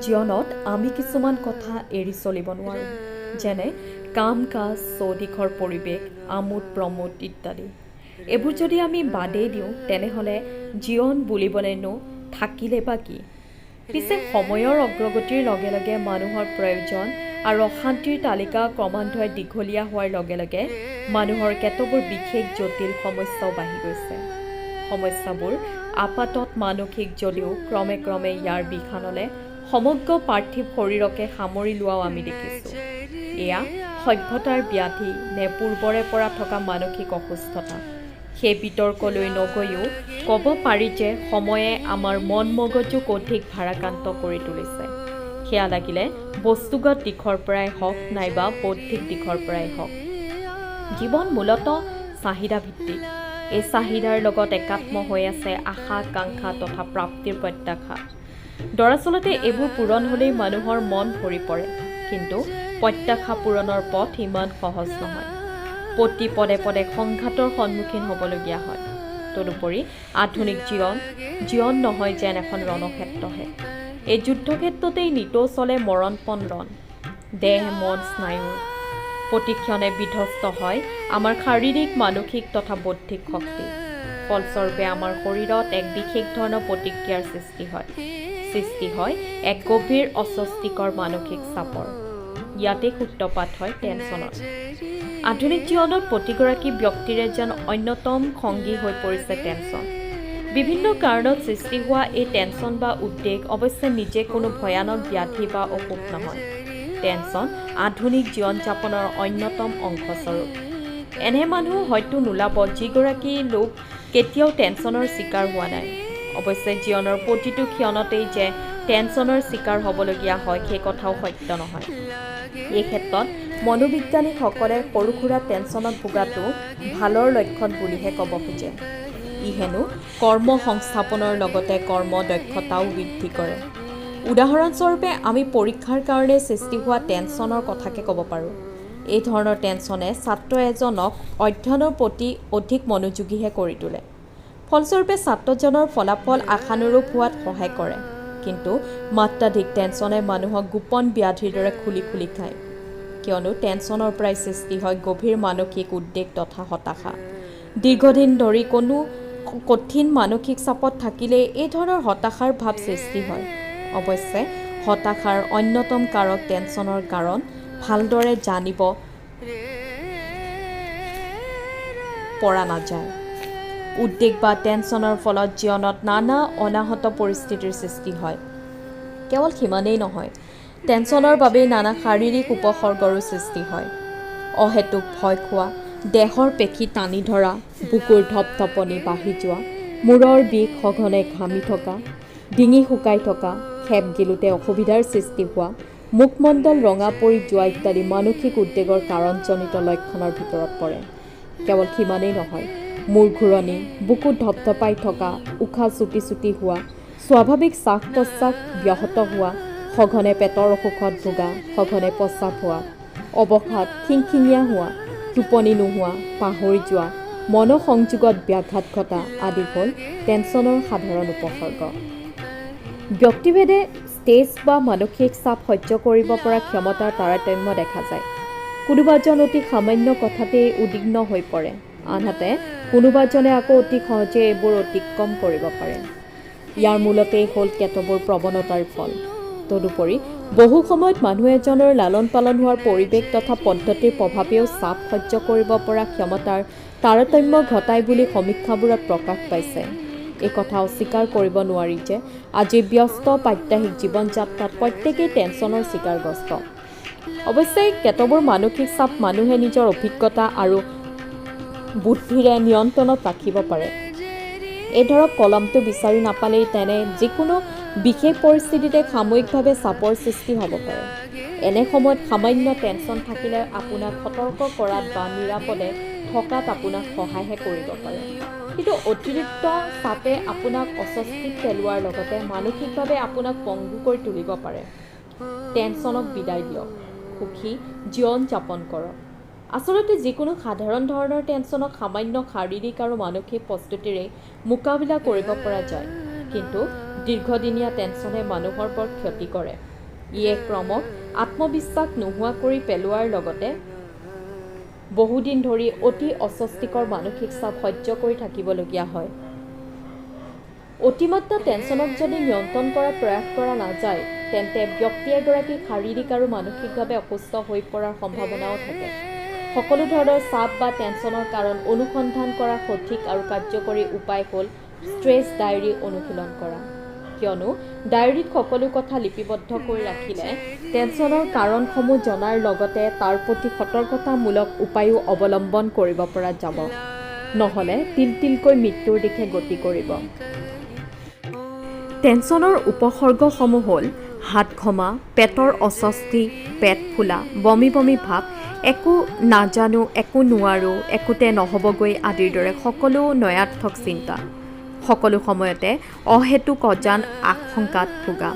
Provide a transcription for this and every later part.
জীৱনত আমি কিছুমান কথা এৰি চলিব নোৱাৰোঁ, যেনে কাম কাজ, চৌদিশৰ পৰিৱেশ, আমোদ প্ৰমোদ ইত্যাদি। এইবোৰ যদি আমি বাদেই দিওঁ তেনেহ'লে জীৱন বুলিবলৈনো থাকিলে বা কি? পিছে সময়ৰ অগ্ৰগতিৰ লগে লগে মানুহৰ প্ৰয়োজন আৰু অশান্তিৰ তালিকা ক্ৰমান্বয়ে দীঘলীয়া হোৱাৰ লগে লগে মানুহৰ কেতবোৰ বিশেষ জটিল সমস্যাও বাঢ়ি গৈছে। সমস্যাবোৰ আপাতত মানসিক যদিও ক্ৰমে ক্ৰমে ইয়াৰ বিষানলে সমগ্ৰ পাৰ্থিৱ শৰীৰকে সামৰি লোৱাও আমি দেখিছোঁ। এয়া সভ্যতাৰ ব্যাধি নে পূৰ্বৰে পৰা থকা মানসিক অসুস্থতা, সেই বিতৰ্কলৈ নগৈও ক'ব পাৰি যে সময়ে আমাৰ মন মগজুক অধিক ভাৰাক্ৰান্ত কৰি তুলিছে। সেয়া লাগিলে বস্তুগত দিশৰ পৰাই হওক নাইবা বৌদ্ধিক দিশৰ পৰাই হওক। জীৱন মূলতঃ চাহিদাভিত্তিক। এই চাহিদাৰ লগত একাত্ম হৈ আছে আশা আকাংক্ষা তথা প্ৰাপ্তিৰ প্ৰত্যাশা। দৰাচলতে এইবোৰ পূৰণ হ'লেই মানুহৰ মন ভৰি পৰে, কিন্তু প্ৰত্যাশা পূৰণৰ পথ ইমান সহজ নহয়। প্ৰতি পদে পদে সংঘাতৰ সন্মুখীন হ'বলগীয়া হয়। তদুপৰি আধুনিক জীৱন জীৱন নহয় যেন এখন ৰণক্ষেত্ৰহে। এই যুদ্ধক্ষেত্ৰতেই নিতৌ চলে মৰণপণ ৰণ। দেহ মন স্নায়ুৰ প্ৰতিক্ষণে বিধ্বস্ত হয় আমাৰ শাৰীৰিক, মানসিক তথা বৌদ্ধিক শক্তি। ফলস্বৰূপে আমাৰ শৰীৰত এক বিশেষ ধৰণৰ প্ৰতিক্ৰিয়াৰ সৃষ্টি হয় এক গভীৰ অস্বস্তিকৰ মানসিক চাপৰ। ইয়াতেই সূত্ৰপাত হয় টেনচনৰ। আধুনিক জীৱনত প্ৰতিগৰাকী ব্যক্তিৰে যেন অন্যতম সংগী হৈ পৰিছে টেনচন। বিভিন্ন কাৰণত সৃষ্টি হোৱা এই টেনচন বা উদ্বেগ অৱশ্যে নিজে কোনো ভয়ানক ব্যাধি বা অসুখ নহয়। টেনচন আধুনিক জীৱন যাপনৰ অন্যতম অংশস্বৰূপ। এনে মানুহ হয়তো নোলাব যিগৰাকী লোক কেতিয়াও টেনচনৰ চিকাৰ হোৱা নাই। অৱশ্যে জীৱনৰ প্ৰতিটো ক্ষণতেই যে টেনচনৰ চিকাৰ হ'বলগীয়া হয় সেই কথাও সত্য নহয়। এই ক্ষেত্ৰত মনোবিজ্ঞানীসকলে সৰু সুৰা টেনচনত ভোগাটো ভালৰ লক্ষণ বুলিহে ক'ব খোজে। ই হেনো কৰ্ম সংস্থাপনৰ লগতে কৰ্ম দক্ষতাও বৃদ্ধি কৰে। উদাহৰণস্বৰূপে আমি পৰীক্ষাৰ কাৰণে সৃষ্টি হোৱা টেনচনৰ কথাকে ক'ব পাৰোঁ। এই ধৰণৰ টেনচনে ছাত্ৰ এজনক অধ্যয়নৰ প্ৰতি অধিক মনোযোগীহে কৰি তোলে। ফলস্বৰূপে ছাত্ৰজনৰ ফলাফল আশানুৰূপ হোৱাত সহায় কৰে। কিন্তু মাত্ৰাধিক টেনচনে মানুহক গোপন ব্যাধিৰ দৰে খুলি খুলি খায়। কিয়নো টেনচনৰ পৰাই সৃষ্টি হয় গভীৰ মানসিক উদ্বেগ তথা হতাশা। দীৰ্ঘদিন ধৰি কোনো কঠিন মানসিক চাপত থাকিলেই এই ধৰণৰ হতাশাৰ ভাৱ সৃষ্টি হয়। অৱশ্যে হতাশাৰ অন্যতম কাৰক টেনচনৰ কাৰণ ভালদৰে জানিব পৰা নাযায়। উদ্বেগ বা টেনচনৰ ফলত জীৱনত নানা অনাহত পৰিস্থিতিৰ সৃষ্টি হয়। কেৱল সিমানেই নহয়, টেনচনৰ বাবেই নানা শাৰীৰিক উপসৰ্গৰো সৃষ্টি হয়। অহেতুক ভয় খোৱা, দেহৰ পেশী টানি ধৰা, বুকুৰ ধপধপনি বাঢ়ি যোৱা, মূৰৰ বিষ, সঘনে ঘামি থকা, ডিঙি শুকাই থকা, খেপ গিলোতে অসুবিধাৰ সৃষ্টি হোৱা, মুখমণ্ডল ৰঙা পৰি যোৱা ইত্যাদি মানসিক উদ্বেগৰ কাৰণজনিত লক্ষণৰ ভিতৰত পৰে। কেৱল সিমানেই নহয়, মূৰ ঘূৰণি, বুকু ধপধপাই থকা, উশাহ চুটি চুটি হোৱা, স্বাভাৱিক শ্বাস প্ৰশ্বাস ব্যাহত হোৱা, সঘনে পেটৰ অসুখত ভোগা, সঘনে প্ৰস্ৰাৱ হোৱা, অৱসাদ, খিংখিঙীয়া হোৱা, টোপনি নোহোৱা, পাহৰি যোৱা, মনসংযোগত ব্যাঘাত ঘটা আদি হ'ল টেনচনৰ সাধাৰণ উপসৰ্গ। ব্যক্তিভেদে ষ্টেজ বা মানসিক চাপ সহ্য কৰিব পৰা ক্ষমতাৰ তাৰতম্য দেখা যায়। কোনোবাজন অতি সামান্য কথাতেই উদ্বিগ্ন হৈ পৰে, আনহাতে কোনোবাজনে আকৌ অতি সহজে এইবোৰ অতিক্ৰম কৰিব পাৰে। ইয়াৰ মূলতেই হ'ল কেতবোৰ প্ৰৱণতাৰ ফল। তদুপৰি বহু সময়ত মানুহ এজনৰ লালন পালন হোৱাৰ পৰিৱেশ তথা পদ্ধতিৰ প্ৰভাৱেও চাপ সহ্য কৰিব পৰা ক্ষমতাৰ তাৰতম্য ঘটায় বুলি সমীক্ষাবোৰত প্ৰকাশ পাইছে। এই কথা অস্বীকাৰ কৰিব নোৱাৰি যে আজি ব্যস্ত প্ৰাত্যাহিক জীৱন যাত্ৰাত প্ৰত্যেকেই টেনচনৰ চিকাৰগ্ৰস্ত। অৱশ্যে কেতবোৰ মানসিক চাপ মানুহে নিজৰ অভিজ্ঞতা আৰু বুদ্ধিৰে নিয়ন্ত্ৰণত ৰাখিব পাৰে। এই ধৰক কলমটো বিচাৰি নাপালেই তেনে যিকোনো বিশেষ পৰিস্থিতিতে সাময়িকভাৱে চাপৰ সৃষ্টি হ'ব পাৰে। এনে সময়ত সামান্য টেনচন থাকিলে আপোনাক সতৰ্ক কৰাত বা নিৰাপদে থকাত আপোনাক সহায়হে কৰিব পাৰে। কিন্তু অতিৰিক্ত চাপে আপোনাক অস্বস্তিত পেলোৱাৰ লগতে মানসিকভাৱে আপোনাক পংগু কৰি তুলিব পাৰে। টেনচনক বিদায় দিয়ক, সুখী জীৱন যাপন কৰক। আচলতে যিকোনো সাধাৰণ ধৰণৰ টেনচনক সামান্য শাৰীৰিক আৰু মানসিক প্ৰস্তুতিৰে মোকাবিলা কৰিব পৰা যায়। কিন্তু দীৰ্ঘদিনীয়া টেনচনে মানুহৰ বৰ ক্ষতি কৰে। ইয়ে ক্ৰমশঃ আত্মবিশ্বাস নোহোৱা কৰি পেলোৱাৰ লগতে বহুদিন ধৰি অতি অস্বস্তিকৰ মানসিক চাপ সহ্য কৰি থাকিবলগীয়া হয়। অতিমাত্ৰা টেনচনক যদি নিয়ন্ত্ৰণ কৰাৰ প্ৰয়াস কৰা নাযায়, তেন্তে ব্যক্তি এগৰাকী শাৰীৰিক আৰু মানসিকভাৱে অসুস্থ হৈ পৰাৰ সম্ভাৱনাও থাকে। সকলো ধৰণৰ চাপ বা টেনচনৰ কাৰণ অনুসন্ধান কৰাৰ সঠিক আৰু কাৰ্যকৰী উপায় হ'ল ষ্ট্ৰেছ ডায়েৰী অনুশীলন কৰা। কিয়নো ডায়েৰীত সকলো কথা লিপিবদ্ধ কৰি ৰাখিলে টেনচনৰ কাৰণসমূহ জনাৰ লগতে তাৰ প্ৰতি সতৰ্কতামূলক উপায়ো অৱলম্বন কৰিব পৰা যাব। নহ'লে তিল তিলকৈ মৃত্যুৰ দিশে গতি কৰিব। টেনচনৰ উপসৰ্গসমূহ হ'ল হাত ঘমা, পেটৰ অস্বস্তি, পেট ফুলা, বমি বমি ভাৱ, একো নাজানো, একো নোৱাৰোঁ, একোতে নহ'বগৈ আদিৰ দৰে সকলো নঞৰ্থক চিন্তা, সকলো সময়তে অহেতুক অজান আশংকাত ভোগা,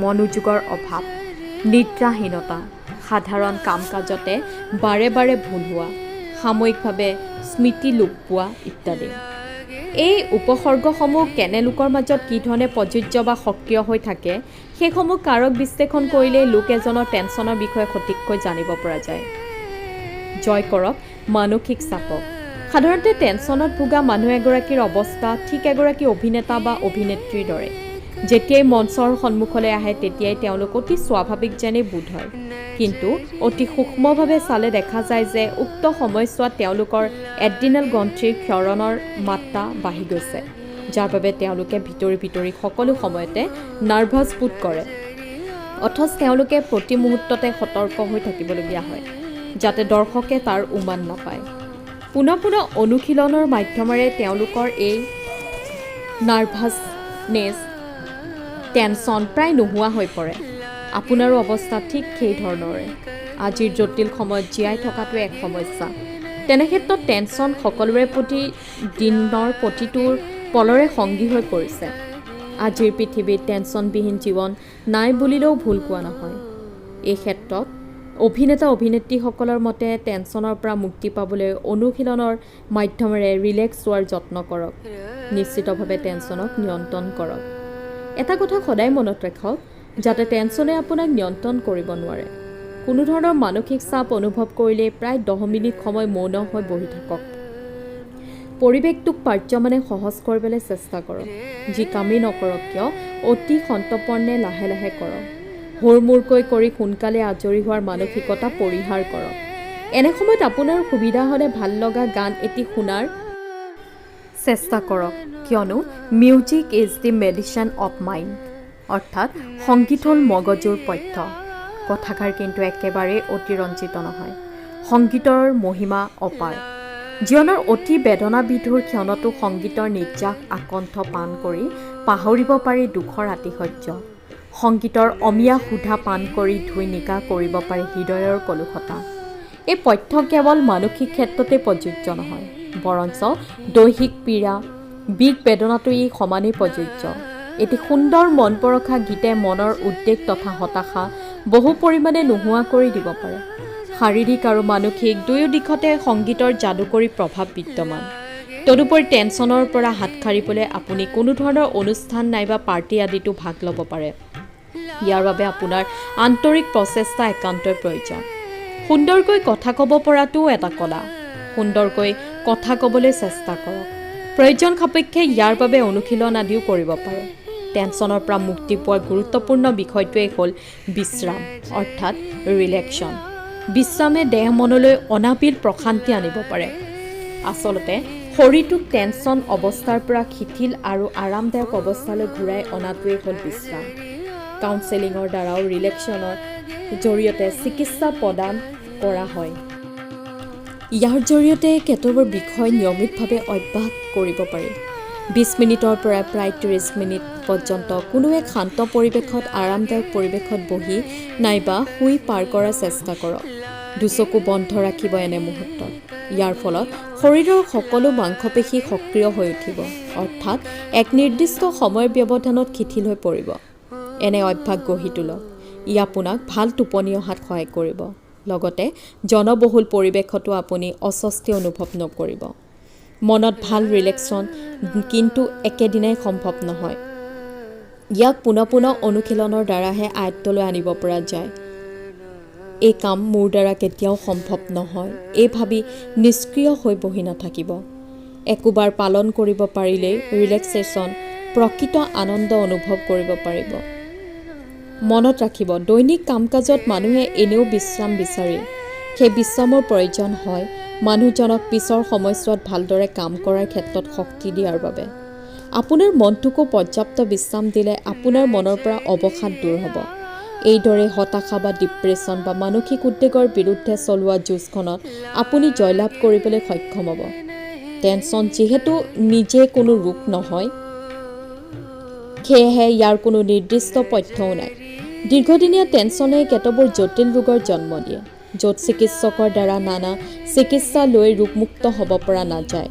মনোযোগৰ অভাৱ, নিদ্ৰাহীনতা, সাধাৰণ কাম কাজতে বাৰে বাৰে ভুল হোৱা, সাময়িকভাৱে স্মৃতি লোপ পোৱা ইত্যাদি। এই উপসৰ্গসমূহ কেনে লোকৰ মাজত কি ধৰণে প্ৰযোজ্য বা সক্ৰিয় হৈ থাকে, সেইসমূহ কাৰক বিশ্লেষণ কৰিলেই লোক এজনৰ টেনচনৰ বিষয়ে সঠিককৈ জানিব পৰা যায়। জয় কৰক মানসিক চাপক। সাধাৰণতে টেনচনত ভোগা মানুহ এগৰাকীৰ অৱস্থা ঠিক এগৰাকী অভিনেতা বা অভিনেত্ৰীৰ দৰে। যেতিয়াই মঞ্চৰ সন্মুখলৈ আহে, তেতিয়াই তেওঁলোক অতি স্বাভাৱিক যেনেই বোধ হয়। কিন্তু অতি সূক্ষ্মভাৱে চালে দেখা যায় যে উক্ত সময়ছোৱাত তেওঁলোকৰ এড্ৰিনেল গ্ৰন্থিৰ ক্ষৰণৰ মাত্ৰা বাঢ়ি গৈছে, যাৰ বাবে তেওঁলোকে ভিতৰি ভিতৰি সকলো সময়তে নাৰ্ভাছ বোধ কৰে। অথচ তেওঁলোকে প্ৰতি মুহূৰ্ততে সতৰ্ক হৈ থাকিবলগীয়া হয়, যাতে দৰ্শকে তাৰ উমান নাপায়। পুনঃ পুনঃ অনুশীলনৰ মাধ্যমেৰে তেওঁলোকৰ এই নাৰ্ভাছনেছ, টেনচন প্ৰায় নোহোৱা হৈ পৰে। আপোনাৰো অৱস্থা ঠিক সেই ধৰণৰে। আজিৰ জটিল সময়ত জীয়াই থকাটোৱে এক সমস্যা। তেনে ক্ষেত্ৰত টেনচন সকলোৰে প্ৰতি দিনৰ প্ৰতিটো পলৰে সংগী হৈ পৰিছে। আজিৰ পৃথিৱীত টেনচনবিহীন জীৱন নাই বুলিলেও ভুল কোৱা নহয়। এই ক্ষেত্ৰত অভিনেতা অভিনেত্ৰীসকলৰ মতে টেনচনৰ পৰা মুক্তি পাবলৈ অনুশীলনৰ মাধ্যমেৰে ৰিলেক্স হোৱাৰ যত্ন কৰক। নিশ্চিতভাৱে টেনচনক নিয়ন্ত্ৰণ কৰক। এটা কথা সদায় মনত ৰাখক, যাতে টেনচনে আপোনাক নিয়ন্ত্ৰণ কৰিব নোৱাৰে। কোনো ধৰণৰ মানসিক চাপ অনুভৱ কৰিলেই প্ৰায় 10 মিনিট সময় মৌন হৈ বহি থাকক। পৰিৱেশটোক পাৰ্যমানে সহজ কৰিবলৈ চেষ্টা কৰক। যি কামেই নকৰক কিয়, অতি সন্তৰ্পণে লাহে লাহে কৰক। হুৰমূৰকৈ কৰি সোনকালে আজৰি হোৱাৰ মানসিকতা পৰিহাৰ কৰক। এনে সময়ত আপোনাৰ সুবিধা হ'লে ভাল লগা গান এটি শুনাৰ চেষ্টা কৰক, কিয়নো "Music is the medicine of mind", অৰ্থাৎ সংগীত হ'ল মগজুৰ পথ্য। কথাষাৰ কিন্তু একেবাৰেই অতিৰঞ্জিত নহয়। সংগীতৰ মহিমা অপাৰ। জীৱনৰ অতি বেদনাবিধুৰ ক্ষণতো সংগীতৰ নিৰ্যাস আকণ্ঠ পান কৰি পাহৰিব পাৰি দুখৰ আতিশয্য। সংগীতৰ অমিয়া সুধা পান কৰি ধুই নিকা কৰিব পাৰি হৃদয়ৰ কলুষতা। এই পথ্য কেৱল মানসিক ক্ষেত্ৰতে প্ৰযোজ্য নহয়, বৰঞ্চ দৈহিক পীড়া, বিষ বেদনাতো ই সমানেই প্ৰযোজ্য। এটি সুন্দৰ মন পৰশা গীতে মনৰ উদ্বেগ তথা হতাশা বহু পৰিমাণে নোহোৱা কৰি দিব পাৰে। শাৰীৰিক আৰু মানসিক দুয়ো দিশতে সংগীতৰ যাদুকৰী প্ৰভাৱ বিদ্যমান। তদুপৰি টেনচনৰ পৰা হাত সাৰিবলৈ আপুনি কোনো ধৰণৰ অনুষ্ঠান নাইবা পাৰ্টি আদিতো ভাগ ল'ব পাৰে। ইয়াৰ বাবে আপোনাৰ আন্তৰিক প্ৰচেষ্টা একান্তই প্ৰয়োজন। সুন্দৰকৈ কথা ক'ব পৰাটোও এটা কলা। সুন্দৰকৈ কথা ক'বলৈ চেষ্টা কৰক। প্ৰয়োজন সাপেক্ষে ইয়াৰ বাবে অনুশীলন আদিও কৰিব পাৰে। টেনচনৰ পৰা মুক্তি পোৱাৰ গুৰুত্বপূৰ্ণ বিষয়টোৱেই হ'ল বিশ্ৰাম, অৰ্থাৎ ৰিলেক্সন। বিশ্ৰামে দেহ মনলৈ অনাবিল প্ৰশান্তি আনিব পাৰে। আচলতে শৰীৰটোক টেনচন অৱস্থাৰ পৰা শিথিল আৰু আৰামদায়ক অৱস্থালৈ ঘূৰাই অনাটোৱেই হ'ল বিশ্ৰাম। কাউন্সেলিঙৰ দ্বাৰাও ৰিলেক্সনৰ জৰিয়তে চিকিৎসা প্ৰদান কৰা হয়। ইয়াৰ জৰিয়তে কেতবোৰ বিষয় নিয়মিতভাৱে অভ্যাস কৰিব পাৰি। 20 মিনিটৰ পৰা প্ৰায় 30 মিনিট পৰ্যন্ত কোনো এক শান্ত পৰিৱেশত, আৰামদায়ক পৰিৱেশত বহি নাইবা শুই পাৰ কৰাৰ চেষ্টা কৰক। দুচকু বন্ধ ৰাখিব এনে মুহূৰ্তত। ইয়াৰ ফলত শৰীৰৰ সকলো মাংসপেশী সক্ৰিয় হৈ উঠিব, অৰ্থাৎ এক নিৰ্দিষ্ট সময়ৰ ব্যৱধানত শিথিল হৈ পৰিব। এনে অভ্যাস গঢ়ি তোলক। ই আপোনাক ভাল টোপনি অহাত সহায় কৰিব। লগতে জনবহুল পৰিৱেশতো আপুনি অস্বস্তি অনুভৱ নকৰিব। মনত ভাল ৰিলেক্সন কিন্তু একেদিনাই সম্ভৱ নহয়। ইয়াক পুনঃ পুনঃ অনুশীলনৰ দ্বাৰাহে আয়ত্তলৈ আনিব পৰা যায়। এই কাম মোৰ দ্বাৰা কেতিয়াও সম্ভৱ নহয়, এই ভাবি নিষ্ক্ৰিয় হৈ বহি নাথাকিব। একোবাৰ পালন কৰিব পাৰিলেই ৰিলেক্সেশ্যন, প্ৰকৃত আনন্দ অনুভৱ কৰিব পাৰিব। মনত ৰাখিব, দৈনিক কাম কাজত মানুহে এনেও বিশ্ৰাম বিচাৰে। সেই বিশ্ৰামৰ প্ৰয়োজন হয় মানুহজনক পিছৰ সময়ছোৱাত ভালদৰে কাম কৰাৰ ক্ষেত্ৰত শক্তি দিয়াৰ বাবে। আপোনাৰ মনটোকো পৰ্যাপ্ত বিশ্ৰাম দিলে আপোনাৰ মনৰ পৰা অৱসাদ দূৰ হ'ব। এইদৰে হতাশা বা ডিপ্ৰেশ্যন বা মানসিক উদ্বেগৰ বিৰুদ্ধে চলোৱা যুঁজখনত আপুনি জয়লাভ কৰিবলৈ সক্ষম হ'ব। টেনশ্যন যিহেতু নিজে কোনো ৰোগ নহয়, সেয়েহে ইয়াৰ কোনো নিৰ্দিষ্ট পথ্যও নাই। দীৰ্ঘদিনীয়া টেনশ্যনে কেতবোৰ জটিল ৰোগৰ জন্ম দিয়ে, য'ত চিকিৎসকৰ দ্বাৰা নানা চিকিৎসা লৈ ৰোগমুক্ত হ'ব পৰা নাযায়।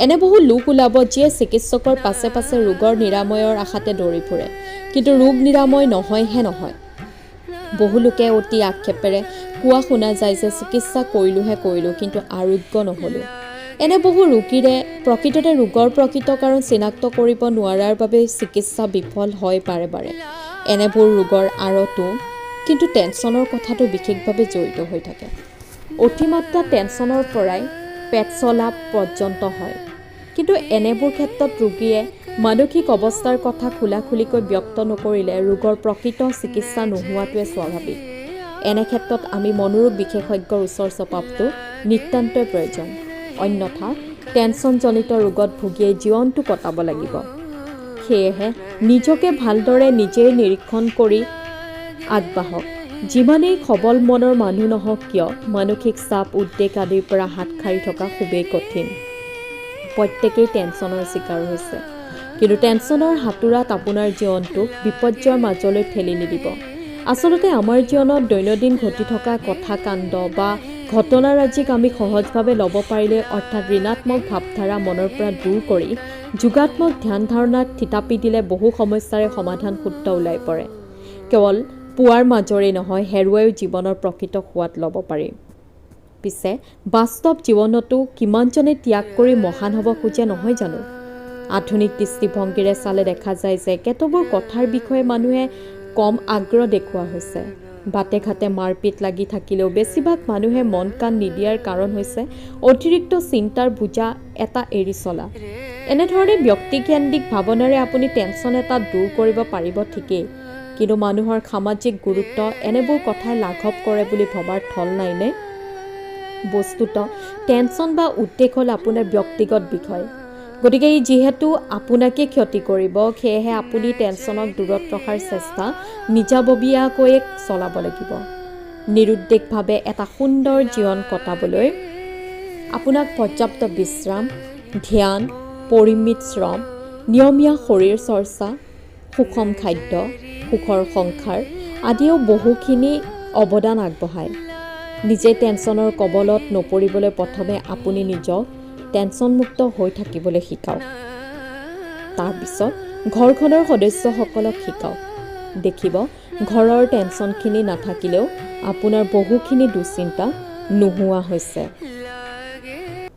এনে বহু লোক ওলাব যিয়ে চিকিৎসকৰ পাছে পাছে ৰোগৰ নিৰাময়ৰ আশাতে দৌৰি ফুৰে, কিন্তু ৰোগ নিৰাময় নহয়হে নহয়। বহু লোকে অতি আক্ষেপেৰে কোৱা শুনা যায় যে চিকিৎসা কৰিলোঁহে কৰিলোঁ, কিন্তু আৰোগ্য নহ'লোঁ। এনে বহু ৰোগীৰে প্ৰকৃততে ৰোগৰ প্ৰকৃত কাৰণ চিনাক্ত কৰিব নোৱাৰাৰ বাবে চিকিৎসা বিফল হয় বাৰে বাৰে। এনেবোৰ ৰোগৰ আঁৰতো কিন্তু টেনশ্যনৰ কথাটো বিশেষভাৱে জড়িত হৈ থাকে। অতিমাত্ৰা টেনশ্যনৰ পৰাই পেটচলা পৰ্যন্ত হয়। কিন্তু এনেবোৰ ক্ষেত্ৰত ৰোগীয়ে মানসিক অৱস্থাৰ কথা খোলাখুলিকৈ ব্যক্ত নকৰিলে ৰোগৰ প্ৰকৃত চিকিৎসা নোহোৱাটোৱে স্বাভাৱিক। এনে ক্ষেত্ৰত আমি মনোৰোগ বিশেষজ্ঞৰ ওচৰ চপাটো নিতান্তই প্ৰয়োজন, অন্যথা টেনশ্যনজনিত ৰোগত ভুগিয়েই জীৱনটো কটাব লাগিব। সেয়েহে নিজকে ভালদৰে নিজেই নিৰীক্ষণ কৰি আগবাঢ়ক। যিমানেই সবল মনৰ মানুহ নহওক কিয়, মানসিক চাপ, উদ্বেগ আদিৰ পৰা হাত সাৰি থকা খুবেই কঠিন। প্ৰত্যেকেই টেনশ্যনৰ চিকাৰ হৈছে, কিন্তু টেনশ্যনৰ হাতোৰাত আপোনাৰ জীৱনটোক বিপৰ্যয়ৰ মাজলৈ ঠেলি নিদিব। আচলতে আমাৰ জীৱনত দৈনন্দিন ঘটি থকা কথা, কাণ্ড বা ঘটনাৰাজিক আমি সহজভাৱে ল'ব পাৰিলে, অৰ্থাৎ ঋণাত্মক ভাৱধাৰা মনৰ পৰা দূৰ কৰি যোগাত্মক ধ্যান ধাৰণাত থিতাপি দিলে বহু সমস্যাৰে সমাধান সূত্ৰ ওলাই পৰে। কেৱল পোৱাৰ মাজৰেই নহয়, হেৰুৱায়ো জীৱনৰ প্ৰকৃত সোৱাদ ল'ব পাৰি। পিছে বাস্তৱ জীৱনতো কিমানজনে ত্যাগ কৰি মহান হ'ব খোজে নহয় জানো? আধুনিক দৃষ্টিভংগীৰে চালে দেখা যায় যে কেতবোৰ কথাৰ বিষয়ে মানুহে কম আগ্ৰহ দেখুওৱা হৈছে। বাটে ঘাটে মাৰপিট লাগি থাকিলেও বেছিভাগ মানুহে মন কাণ নিদিয়াৰ কাৰণ হৈছে অতিৰিক্ত চিন্তাৰ বোজা এটা এৰি চলা। এনেধৰণে ব্যক্তিকেন্দ্ৰিক ভাৱনাৰে আপুনি টেনশ্যন এটা দূৰ কৰিব পাৰিব ঠিকেই, কিন্তু মানুহৰ সামাজিক গুৰুত্ব এনেবোৰ কথাই লাঘৱ কৰে বুলি ভবাৰ থল নাইনে? বস্তুত টেনশ্যন বা উদ্বেগ হ'ল আপোনাৰ ব্যক্তিগত বিষয়, গতিকে ই যিহেতু আপোনাকে ক্ষতি কৰিব, সেয়েহে আপুনি টেনশ্যনক দূৰত ৰখাৰ চেষ্টা নিজাববীয়াকৈয়ে চলাব লাগিব। নিৰুদ্বেগভাৱে এটা সুন্দৰ জীৱন কটাবলৈ আপোনাক পৰ্যাপ্ত বিশ্ৰাম, ধ্যান, পৰিমিত শ্ৰম, নিয়মীয়া শৰীৰ চৰ্চা, সুষম খাদ্য, সুখৰ সংসাৰ আদিয়েও বহুখিনি অৱদান আগবঢ়ায়। নিজে টেনশ্যনৰ কবলত নপৰিবলৈ প্ৰথমে আপুনি নিজক টেনশ্যনমুক্ত হৈ থাকিবলৈ শিকাওক, তাৰপিছত ঘৰখনৰ সদস্যসকলক শিকাওক। দেখিব ঘৰৰ টেনশ্যনখিনি নাথাকিলেও আপোনাৰ বহুখিনি দুশ্চিন্তা নোহোৱা হৈছে।